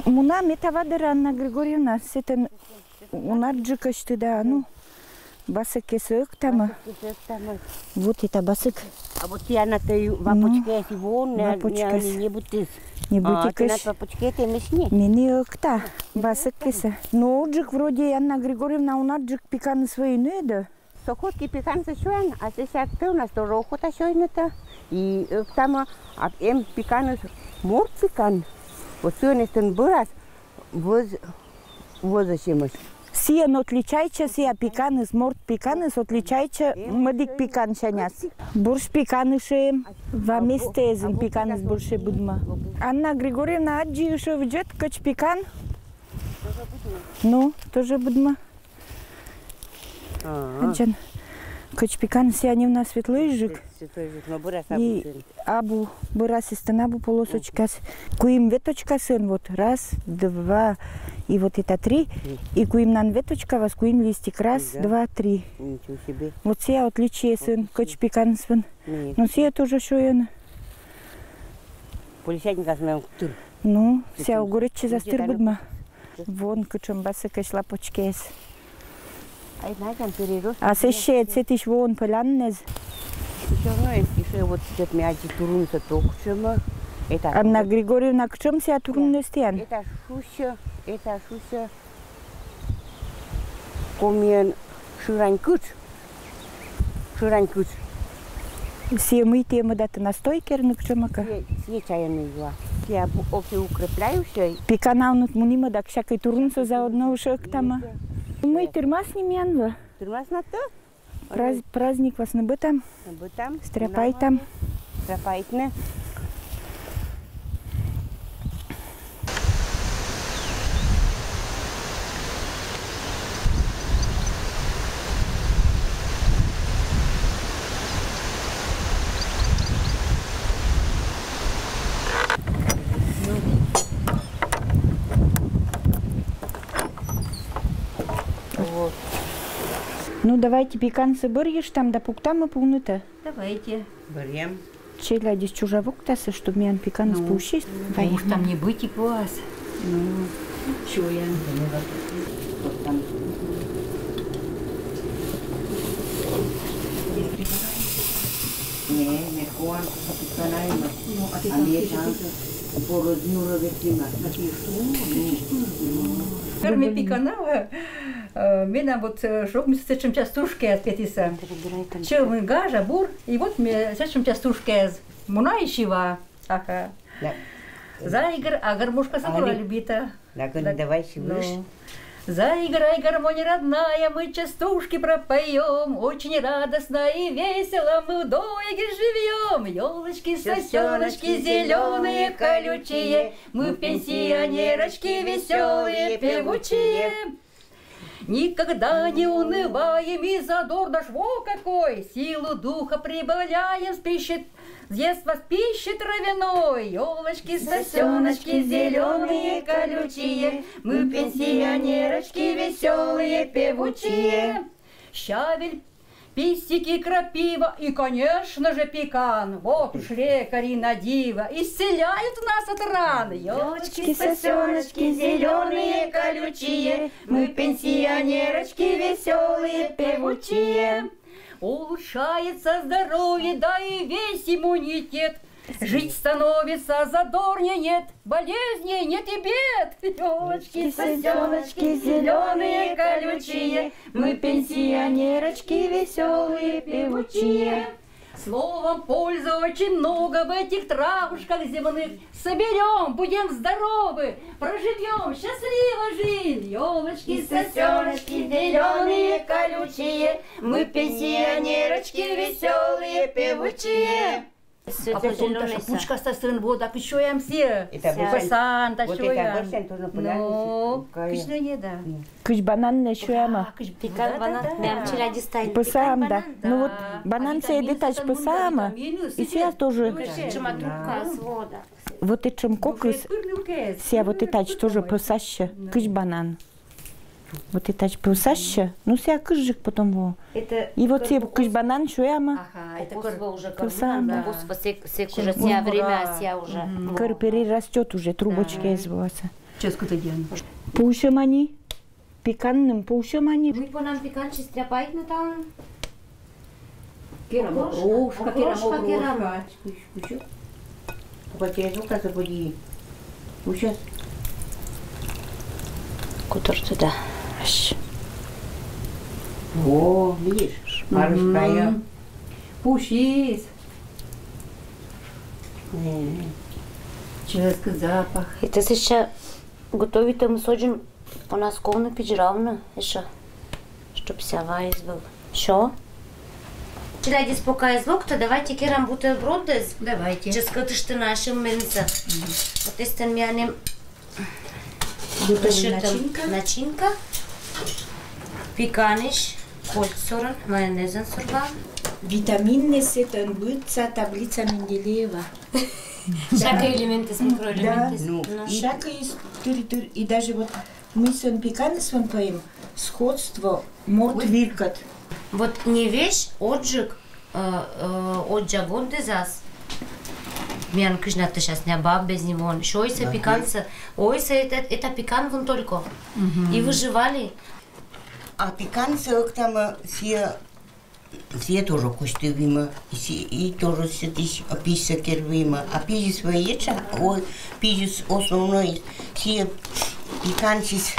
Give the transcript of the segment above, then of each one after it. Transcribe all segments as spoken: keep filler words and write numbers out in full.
Муна ме тавадӧра, Анна Григорьевна, сэтӧн унаджыкӧсьтыда, ну, басӧккесӧ ӧктамӧ. Басӧккесӧ ӧктамӧ. Вот это басӧк. А вот тіян на тӧ ва почкаяс и воӧн, ва почкаяс небытыс. Небытыс. А тэнад ва почкаыд эмӧсь ни? Менӧ ӧкта басӧккесӧ. Но уджык вроде, Анна Григорьевна, унаджык пеканыс вӧйны ӧд. Со кодкӧ пекансӧ сёян, а сэсся тӧвнас тоже охота сёйны тӧ. И ӧктамӧ, а эм пеканыс, морт пекан. Вот сыӧн эстӧн бӧрас вӧз, вӧзӧсь эмӧсь. Сійӧн отличайтчӧ, сія пеканыс, морт пеканыс отличайтчӧ мӧдик пекансяньыс. Бурш пеканыс эм, ва местаэз нин пеканыс буршӧ быдмӧ. Анна Григорьевна, аддзи, ышӧ видзӧд, кӧч пекан. Ну, тоже быдмӧ. А. Анчан кӧч пекан, сія неуна светлӧйджык. Светлӧйджык, но бӧрас абу. И абу, бӧрас эстӧн абу полосочкаыс. Куим веточкасӧн вот раз, два, и вот это три. И куимнан веточка вылас куим листик. Раз, два, три. Ничего себе. Вот сія отличие сыын кӧч пеканыс вылын. Но сія тоже сёйӧны. Палисадникас на тыр. Ну, сія огӧрӧдчӧ, зэв тыр быдмӧ. Вон кутшӧм басӧкӧсь лапочкаыс. А сэсся сэтысь воӧн пӧляннӧ эз. Всё равно эм ещё вот чё-то ми аддзи турунсӧ токчӧмӧ. Это Анна Григорьевна, кутшӧм сія туруныс тіян? Это шусьӧ, это шусьӧ. Комиӧн шырань кытш. Шырань кытш. Сія мый, тіян мӧдтӧ настой керны кутшӧмӧкӧ? Сія, сія чайӧн юа. Сія бу-, общеукрепляющӧй. Пеканавны мунімӧ да, ксякӧй турунсӧ заодно ещё ӧктамӧ. Мый, тырмас ни миян вӧ? Тырмас на тӧ? Праз-, праздник вылас нӧбӧтам. Нӧбӧтам. Стряпайтам. Стряпайтны. Вот. Ну, давайте пекансӧ бӧрйыштам да пуктамӧ пуныд. Давайте. Бӧръям. Челядьыс чужа вуктасӧ, чтоб миян пеканыс пуысьӧ. Вай. Уж там не быть и пуас. Ну, чуян. Не, не куан, купить канаема. Ну, а ты там пишешь. По размеру вертима. Кӧр ме пекана, э, менам вот, э, шогмис сэтшӧм частушкаяс петіса. Чӧв гажа бур, и вот ме сэтшӧм частушкаяс. Муна и сьыва. Ага. Да. Зайгыр, а гармошка собора любита. Да, давай, сьывыш. Ну. Зайгыр, ай, гармонь родная, мы частушки пропоём. Очень радостно и весело мы вдвоем живём. Ёлочки, сосёночки зелёные, колючие, мы пенсионерочки весёлые, певучие. Никогда не унываем, и задор наш во какой! Силу духа прибавляем, с пищей, с детства с пищей травяной. Ёлочки, сосёночки зелёные, колючие, мы пенсионерочки весёлые, певучие. Щавель, персики, крапива и, конечно же, пекан. Вот уж лекари на диво исцеляют нас от ран. Ёлочки, сосёночки зелёные, колючие, мы пенсионерочки весёлые, певучие. Улучшается здоровье, да и весь иммунитет. Жить становится задорнее, нет болезней, нет и бед. Ёлочки, сосёночки зелёные, колючие, мы пенсионерочки весёлые, певучие. Словом, пользы очень много в этих травушках земных. Соберём, будем здоровы, проживём счастливо жизнь. Ёлочки, сосёночки зелёные, колючие, мы пенсионерочки весёлые, певучие. А потом Таша пучкас тасын вода кыдз сёям сійӧ. Пысан та сёям. Ну, кыдз нӧ, да. Кыдз банан нӧ сёямӧ. Пекан, банан. Мем челядьыс тайӧ. Пысам, да. Ну вот, банан сійӧ дітӧ пысамӧ. И сійӧ тоже. Вот этшӧм кокыс. Сійӧ вот этадз тоже пысасьӧ. Кыдз банан. Вот этадз пысасьӧ. Ну, сійӧ кызьджык потом во. И вот сійӧ кыдз банан сёямӧ. Ага, это кокос уже пысамӧ. Кокос уже сійӧ время, сійӧ уже. Кӧр перерастёт уже, трубочкаыс воас. Сейчас куда-то. Пушемани. Пиканным пушемани. Мый понам пикан чистряпайтны таун. Керам окрошка. Окрошка, окрошка керам. Окрошка. Кучу. Потерял, как забуди. Сейчас. Кутор туда. Аш. О, видишь, парочка. Пушись. Э. Ческыт запах. И ты сейчас готовит ему соджин. У нас ковны пиджравны ещё, чтоб сява из был. Всё. Чилядис пока из локта, давайте керам бутербродыз. Давайте. Ческытышты нашим менза. Вот эстен мянем. Готовый начинка. Начинка. Пиканысь, кольцорын, майонезын сурган. Витаминный сетен быдца таблица Менделеева. Всякие элементы, микроэлементы. Да. Ну, и всякие тыр-тыр, и даже вот мы сон пиканы сон поим, сходство морт виркат. Вот не весь отжиг, э, э, отжаг отдызас. Миян кыжна тышас ня баб без него. Шойса пиканса, ойса это, это пикан вон только. И выживали. А пиканса октама сия Сие тоже кусти вима, и тоже сетись пища кервима. А пижис воеча, о, пижис основной, сие пиканчис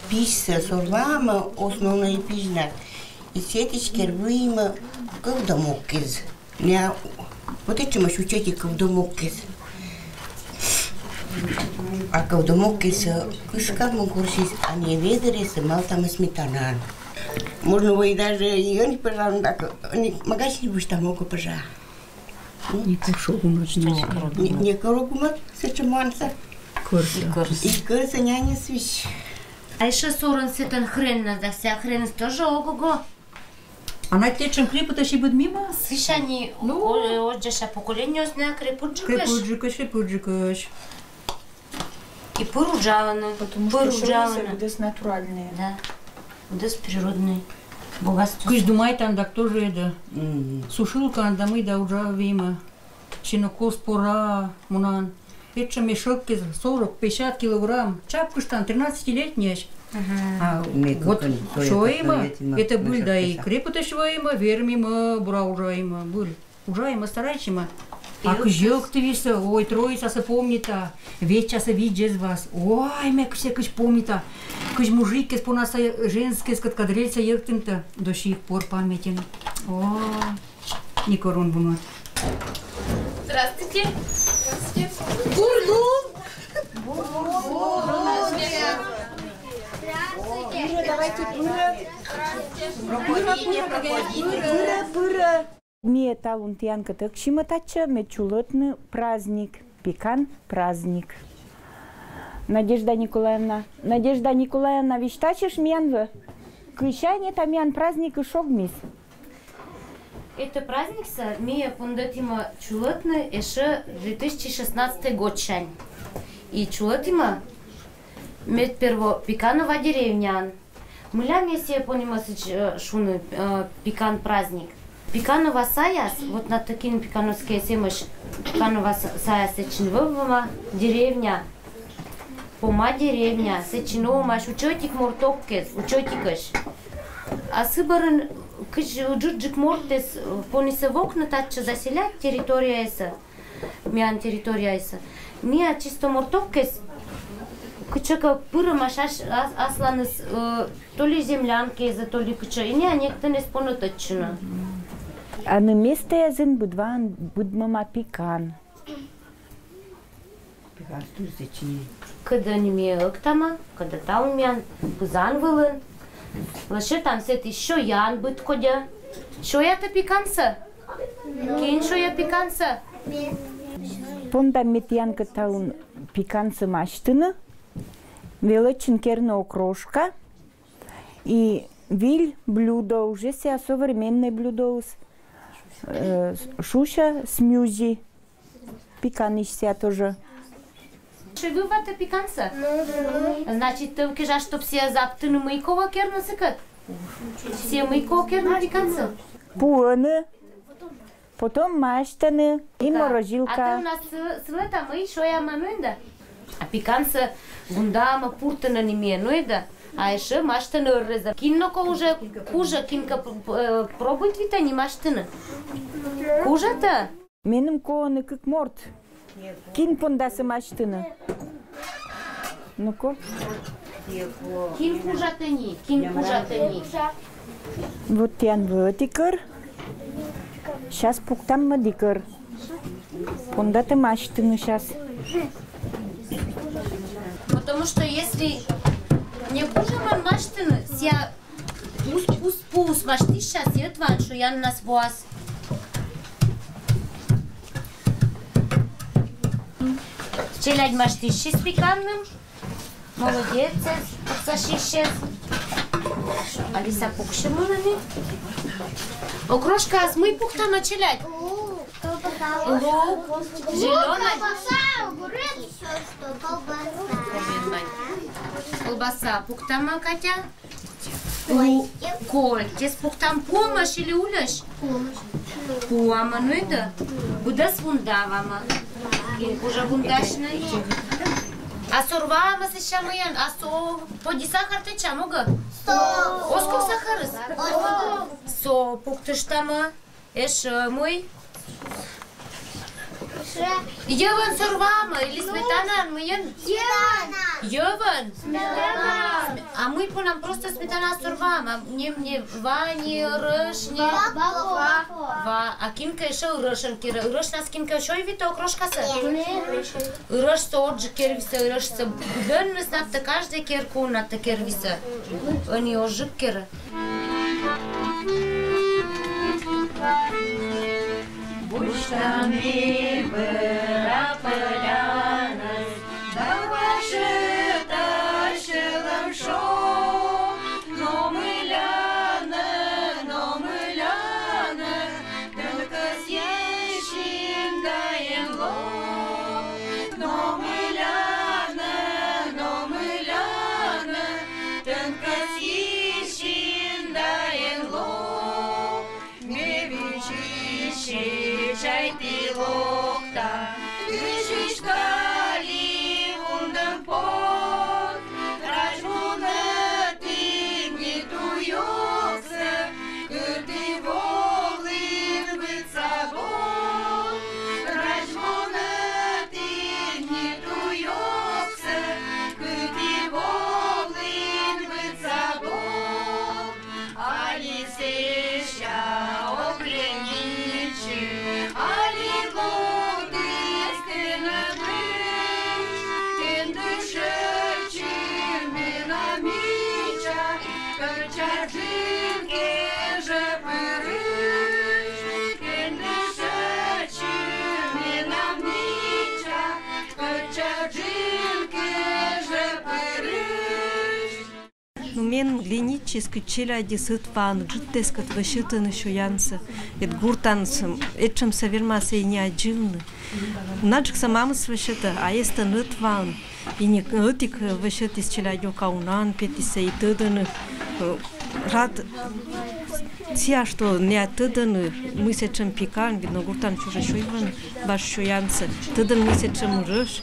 пища сорлама основной пижнар. И сетись кервима кывдамоккиз. Я вот этим ощущайте кывдамоккиз. А кывдамоккиз кышка мукурсиз, а не ведрес малтама сметанан. Можно вы даже ее не пожалуй, так не магазин вы там могу пожа. Не кошогу ночь. Не кругу мат, сычеманса. Курса. И курса няня свищ. А еще сорон сетен хрен надо, вся хрен тоже ого-го. Она течем клипы тащи быд мимо. Сыщани, ну, оджаша поколение сня крепуджикаш. Крепуджикаш, крепуджикаш. И пыр уджаваны. Потому что шоу это натуральные. Да. Дыс природный богатство. Кыш думай там так тоже это. Сушилка анда мы да уджавима. Чинокос пора мунан. Этша мешок из сорок, пятьдесят килограмм. Чапкыштан тринадцатилетняя. А вот шоима, это быль да и крепота шоима, вермима, бура уджаима, быль. Уджаима, старайчима. А кыжёк ты виса, ой, троицаса помнита, вечаса виджез вас. Ой, ме кысе кыш помнита. Кыш мужик кес понаса женскес кат кадрельса ертымта. До сих пор памятен. О. Никорон бунот. Здравствуйте. Здравствуйте. Бурлу. Здравствуйте. Давайте, пыра. Пыра, пыра, пыра, пыра. Ми талун тиянкы тыкшима татча, мед чулотны праздник, пикан праздник. Надежда Николаевна, Надежда Николаевна, виштачыш миян вы? Кыщане та миян праздник и шогмис. Это праздникса ми пондатима чулотны эше две тысячи шестнадцатый годсянь. И чулотима мед перво Пиканова деревнян. Мыля месе понима сыч, э, шуны, э, Пикан праздник. Пиканова саяс, вот на такин Пикановские семыш, Пиканова са-, саяс сечин вывома деревня. Пома деревня, сечин ома учётик мортоккес, учётикыш. А сыборын кыч джуджик мортес, э, понисе вокны татча заселять территорияеса, миян территорияеса. Мия чисто мортоккес, кычака пыры машаш ас-, асланыс, э, то ли землянкееса, то ли кыча. И не анектенес поноточно. Аны местоязын быдван быдмама Пикан. Пикан стурзечини. Кыдо ниме ыктама, кыдо таумян, пызан вылын. Лыше там сет ещё ян быткодя. Шоя-то Пиканса? Кин шоя Пиканса? Понда метьянка таун Пиканса маштыны. Велочин керна окрошка. И виль блюдо, уже ся современное блюдо. Э, шуся смюзи. Пиканища тоже. Шевы вата Пиканса? Ну, да. Значит, ты кижа, чтоб все заптыны мыйкова кернысыкат? Все мыйкова керны Пиканса? Пуыны, потом маштаны и морозилка. А ты у нас сы-, сылата мый шоя мануинда? А пикансӧ вундавӧма пуртыны нимиӧ, ну и да. А ещӧ мастыны ӧрреза. Кин нӧ кӧ уже кужӧ, кин кӧ п-, п-, э, пробуйтӧ витӧ ни мастыны. Кужӧ-тӧ? Меным колӧны кык морт. Кин пондасӧ мастыны? Ну-ко. Кин кужӧ тэни? Кин кужӧ тэни? Вот тіян вӧлі тикӧр. Щас пуктам мӧд тикӧр. Пондатӧ мастыны щас. Потому что если не кужӧмӧн мастыны, сія ус, ус, пуыс мастысь, сія ӧтваӧн шуяннас воас. Челядь мастысь пиканным. Молодец, пуксасисьӧс. Алиса, пуксьы мунны. Окрошкаыс мый пуктӧма, челядь? Лук, зелёнӧй. Колбаса, огурец, всё, что колбаса. Колбаса пуктӧма, Катя. Лу-, кольтъяс пуктам. Пуӧмаӧсь или ульӧсь? Пуӧма, ну и да. Быдӧс вундавӧма. Кин кужӧ вундасьны? А сорвавӧма сэсся мыйӧн? А со-, пӧди сахар тӧдчам, ог-ӧ? Со. Оз ков сахарыс? Оз. Со пуктыштӧма. Ещӧ мый? Йӧвӧн сорвавӧма или сметанаӧн, мыйӧн? Йӧвӧн. Йӧвӧн? Сметана. А мый понам просто сметана сорвавӧма? Не, не ва ни, ӧрӧш ни? Ва, ва, ва. Ва, а кин кӧ ещӧ ӧрӧшӧн керӧ? Ӧрӧшнас кин кӧ сёй витӧ окрошкасӧ? Ӧрӧшсӧ озджык кервисӧ, ӧрӧшсӧ. Бӧрныс надтӧ каждӧй кер, кун надтӧ кервисӧ. Ӧні озджык керӧ. Босьта ме бӧра пӧлянӧс, да вашӧ тасьӧлӧм шо. Но мыля нӧ, но мыля нӧ, тӧнкӧс ещин да эн ло. Но мыля нӧ, но мыля нӧ, тӧнкӧс ещин да эн ло. Ме виччыси, чайті локта, виччысь калі вундӧм пот. Радж мунӧ ті ни туйӧксӧ, кыті воын быдса год. Радж мунӧ ті ни туйӧксӧ, кыті воын быдса год. Али сэсся ог ле ничи, али гортыс тэнӧ быдтысь, эн дышӧтчы менам мича, кӧть чарджык кежӧ пырысь, эн дышӧтчы менам мича, кӧть чарджык кежӧ пырысь. Ну, мен ленитчис, кыдз челядьыс ӧтваын быдтӧ эськӧ вӧсьӧдны сёянсӧ. Эд гортаныс этшӧмсӧ вермас и не аддзывны. Унаджыксӧ мамыс вӧсьӧдӧ, а эстӧн ӧтваын. И не ӧтик вӧсьӧдіс челядь, ока унаӧн петісӧ и тӧдӧны, э, рад сія, что найӧ тӧдӧны, мый сэтшӧм пикан, видно, гортан чужӧ сёйӧны важ сёянсӧ. Тӧдӧны, мый сэтшӧм ӧрӧш.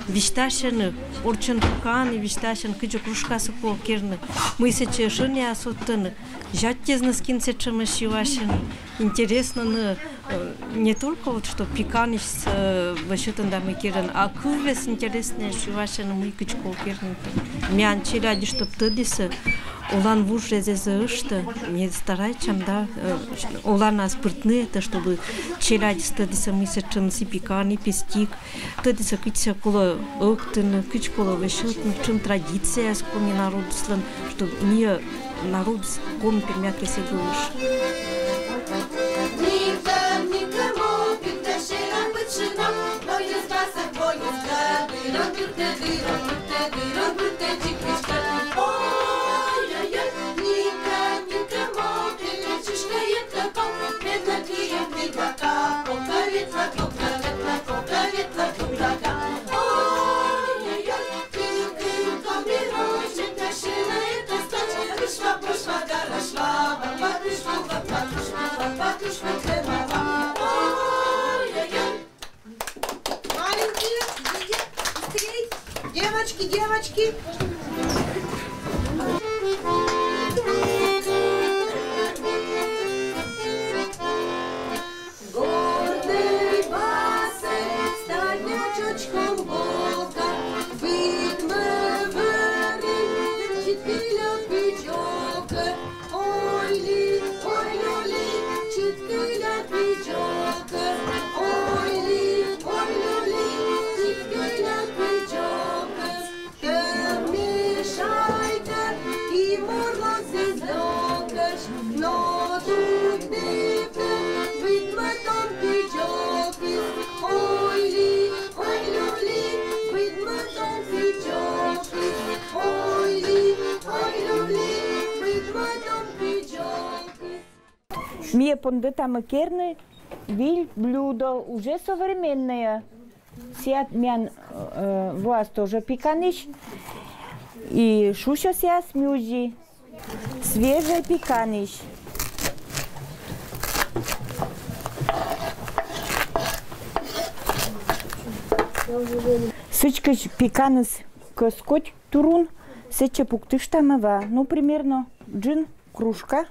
Висьтасьӧны, орччӧн пукаӧны, висьтасьӧны, кыдз окрошкасӧ колӧ керны, мый сэтчӧ ӧшиньяс оттӧны. Зятьӧс нин кин сэтшӧмӧс сюясьӧны. Интереснӧ нин, э, не только вот что пиканысьыс, э, вӧсьӧдӧны да мый керӧны, а кывъяс интереснӧя сюясьӧны, мый кыдз колӧ керны. Миян челядь, чтоб тӧдісӧ, олан вужӧс эз ӧшты, ми старайтчам да, э, оланас пыртны это, чтобы челядьыс тӧдісӧ, мый сэтшӧмыс и пикан, и пестик, тӧдісӧ, кыдзсӧ колӧ ӧктыны, кыдз колӧ вӧсьӧдны, чем традицияяс коми народыслӧн, чтоб миян народыс, коми, пермяк эз ӧш. Маленькие, быстрей! Девочки, девочки. Гордый басе, стань мячочком, голка, битмы выры, читкыля пичок. Ойли, ой, люли, читкыля пичок. Ойли, ой, люли, читкыля пичок. Тӧр мешайкӧ и мурло зэв лёкӧсь, но туддепӧ быдмӧтӧм пичокыс. Ойли, ой, люли, быдмӧтӧм пичокыс. Ойли, ой, люли, быдмӧтӧм пичокыс. Мие пондӧтамӧ керны виль блюдо, уже современное. Сія миян, э, воас тоже пеканысь. И шусьӧ сія смузи. Свежӧй пеканысь. Сідзкӧ, пеканыс кӧскодь турун, сэтчӧ пуктыштам ва. Ну, примерно, джын кружка.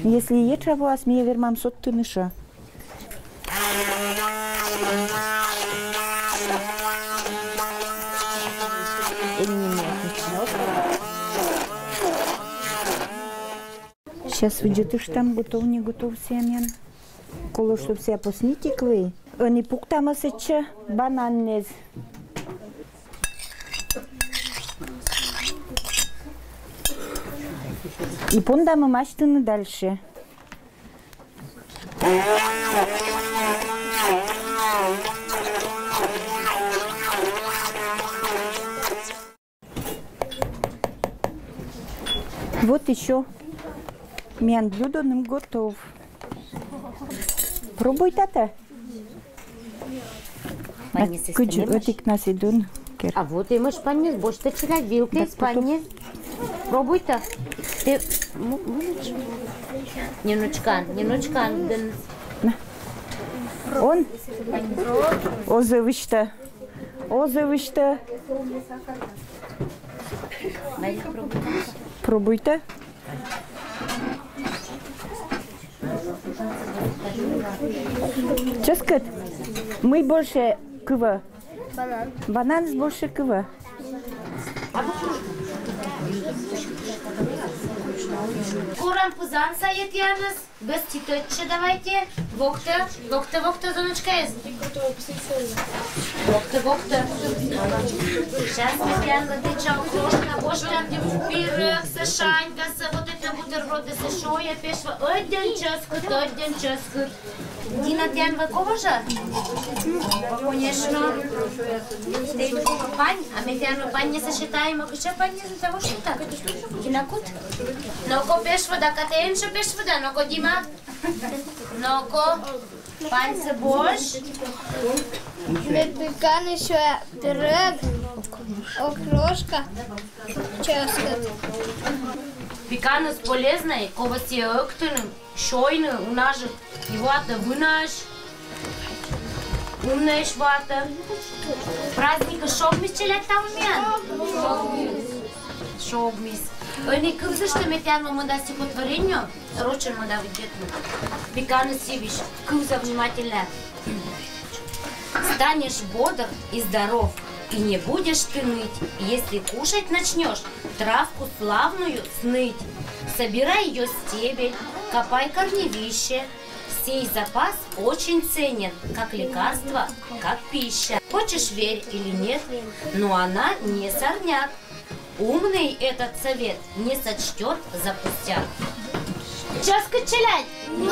Если етша воас, ми вермам содтыны шӧ. Сейчас видзӧдыштам, готов, не готов сія миян. Колӧ, чтоб сія поснитик вӧй. Ӧні пуктам сэтчӧ бананнэс. И пондам масьтыны дальше. Вот ещё миян блюдоным готов. Пробуйтатӧ. Паньнис. Кыдз эстӧн эмӧсь? Ӧтик на сідз он кер. А вот эмӧсь паньнис, босьтӧ, челядь, вилкаыс, паньнис. Пробуйтӧ. Тэ м-, м-, нинӧмӧн, нинӧмӧн дінӧ. На. Он? Оз ӧвсьты. Оз ӧвсьты. Пробуйтӧ. Чӧскыд? Мый больше кывӧ? Банан. Бананыс больше кывӧ. Корам пызан сайӧ тіянӧс. Гоститӧдчӧ, давайте. Воктӧ, воктӧ, воктӧ, зоночкаэс. Воктӧ, воктӧ. Сейчас ми тіянлы тӧдчам окрошка, босьтам пирӧгсӧ, шанькасӧ, вот это бутербродсӧ, шуам, пешвӧ. Ӧддьӧн чӧскыд, ӧддьӧн чӧскыд. Дина, тіян вӧй коважа? Конечно. Пань, а ми тіянлы паньнисӧ сетам, а кыдз паньнисӧ того сета? Дина, кут. Но-ко, пешвӧ да, катаеншӧ пешвӧ да, но-ко, Дима. Но-ко, паньсӧ босьт. Мед пеканысь, пирӧг, окрошка, чӧскыд. Пеканыс полезнӧй, ковӧ сійӧ ӧктыны, сёйны, уна жӧ и вӧтны вынӧсь, уннӧсь вӧтны. Праздникыс шогмис, челядь, талун миян? Шогмис. Ӧні кывзыштам ми тіянлы мӧда стихотворение, рочӧн мӧда видзӧдны. Пеканыс сэтысь, кывза внимательно. Станешь бодр и здоров, и не будешь ты ныть, если кушать начнешь травку славную сныть. Собирай ее стебель, копай корневище. Сей запас очень ценен, как лекарство, как пища. Хочешь верь или нет, но она не сорняк. Умный этот совет не сочтет за пустяк. Чӧскыд, челядь? Ну.